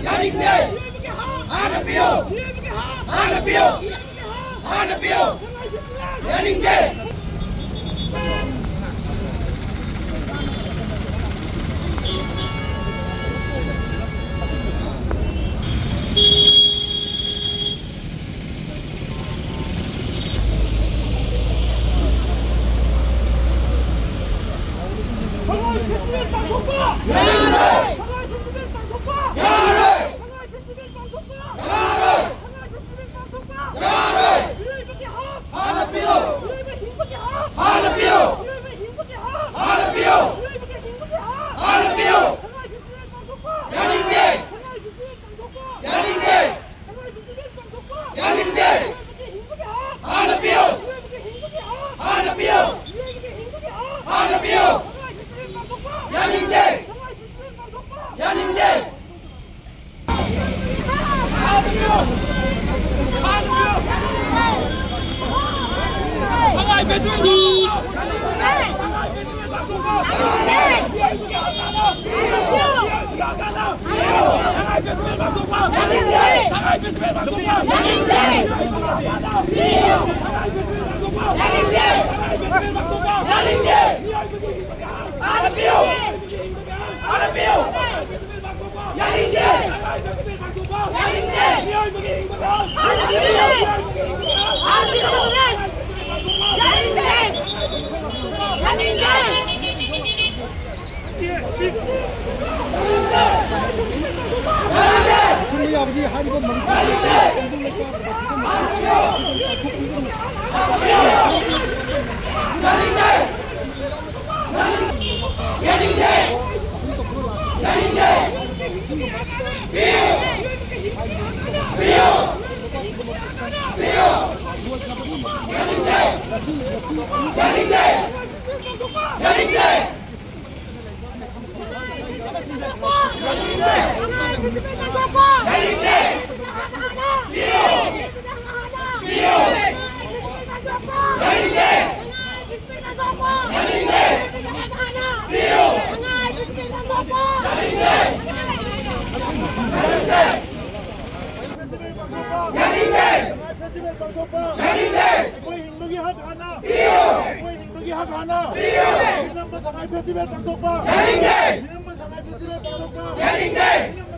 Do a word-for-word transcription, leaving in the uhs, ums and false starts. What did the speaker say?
ꯌꯥꯅꯤꯡꯗꯦ! ꯍꯥꯟꯅ ꯄꯤꯌꯨ! ꯍꯥꯟꯅ ꯄꯤꯌꯨ! ꯍꯥꯟꯅ ꯄꯤꯌꯨ! ꯌꯥꯅꯤꯡꯗꯦ! ꯁꯉꯥꯏ ꯐꯦꯁꯇꯤꯚꯦꯜ ꯄꯥꯡꯊꯣꯛꯄ! ꯌꯥꯅꯤꯡꯗꯦ! ꯁꯉꯥꯏ ꯐꯦꯁꯇꯤꯚꯦꯜ ꯄꯥꯡꯊꯣꯛꯄ! ꯌꯥꯔꯣꯏ! ꯁꯉꯥꯏ ꯐꯦꯁꯇꯤꯚꯦꯜ ꯄꯥꯡꯊꯣꯛꯄ! ꯌꯥꯔꯣꯏ! ꯁꯉꯥꯏ ꯐꯦꯁꯇꯤꯚꯦꯜ ꯄꯥꯡꯊꯣꯛꯄ! ꯌꯥꯔꯣꯏ! ꯃꯤꯑꯣꯏꯕꯒꯤ ꯍꯛ! ꯍꯥꯟꯅ ꯄꯤꯌꯨ! ꯃꯤꯑꯣꯏꯕ ꯍꯤꯡꯕꯒꯤ ꯍꯛ! ꯍꯥꯟꯅ ꯄꯤꯌꯨ! ꯃꯤꯑꯣꯏꯕ ꯍꯤꯡꯕꯒꯤ ꯍꯛ! ꯍꯥꯟꯅ ꯄꯤꯌꯨ! ꯃꯤꯑꯣꯏꯕꯒꯤ ꯍꯤꯡꯕꯒꯤ ꯍꯛ! ꯍꯥꯟꯅ ꯄꯤꯌꯨ! ꯁꯉꯥꯏ ꯐꯦꯁꯇꯤꯚꯦꯜ ꯄꯥꯡꯊꯣꯛꯄ! ꯌꯥꯅꯤꯡꯗꯦ! ꯁꯉꯥꯏ ꯐꯦꯁꯇꯤꯚꯦꯜ ꯄꯥꯡꯊꯣꯛꯄ! ꯌꯥꯅꯤꯡꯗꯦ! ꯁꯉꯥꯏ ꯐꯦꯁꯇꯤꯚꯦꯜ ꯄꯥꯡꯊꯣꯛꯄ! ꯌꯥꯅꯤꯡꯗꯦ! ꯃꯤꯑꯣꯏꯕꯒꯤ ꯍꯤꯡꯕꯒꯤ ꯍꯛ! ꯍꯥꯟꯅ ꯄꯤꯌꯨ! ꯃꯤꯑꯣꯏꯕꯒꯤ ꯍꯤꯡꯕꯒꯤ ꯍꯛ! ꯍꯥꯟꯅ ꯄꯤꯌꯨ! ꯃꯤꯑꯣꯏꯕꯒꯤ ꯍꯤꯡꯕꯒꯤ ꯍꯛ! ꯍꯥꯟꯅ ꯄꯤꯌꯨ! ꯁꯉꯥꯏ ꯐꯦꯁꯇꯤꯚꯦꯜ ꯄꯥꯡꯊꯣꯛꯄ! ꯌꯥꯅꯤꯡꯗꯦ! ꯁꯉꯥꯏ ꯐꯦꯁꯇꯤꯚꯦꯜ ꯄꯥꯡꯊꯣꯛꯄ! ꯌꯥꯅꯤꯡꯗꯦ! ꯌꯥꯅꯤꯡꯗꯦ! ꯌꯥꯅꯤꯡꯗꯦ! ꯌꯥꯅꯤꯡꯗꯦ! ꯍꯥꯏꯔꯤꯕ ꯃꯅꯤꯄꯨꯔꯒꯤ ꯐꯦꯁꯇꯤꯚꯦꯜ ꯄꯥꯡꯊꯣꯛꯄ ꯌꯥꯅꯤꯡꯗꯦ꯫ ꯑꯩꯈꯣꯏ ꯍꯤꯡꯕꯒꯤ ꯍꯛ ꯍꯥꯟꯅ ꯄꯤꯌꯨ꯫ ꯑꯩꯈꯣꯏ ꯍꯤꯡꯕꯒꯤ ꯍꯛ ꯍꯥꯟꯅ ꯄꯤꯌꯨ꯫ ꯃꯤꯅꯝꯕ ꯁꯉꯥꯏ ꯐꯦꯁꯇꯤꯚꯦꯜ ꯄꯥꯡꯊꯣꯛꯄ ꯌꯥꯅꯤꯡꯗꯦ꯫ ꯃꯤꯅꯝꯕ ꯁꯉꯥꯏ ꯐꯦꯁꯇꯤꯚꯦꯜ ꯄꯥꯡꯊꯣꯛꯄ ꯌꯥꯅꯤꯡꯗꯦ꯫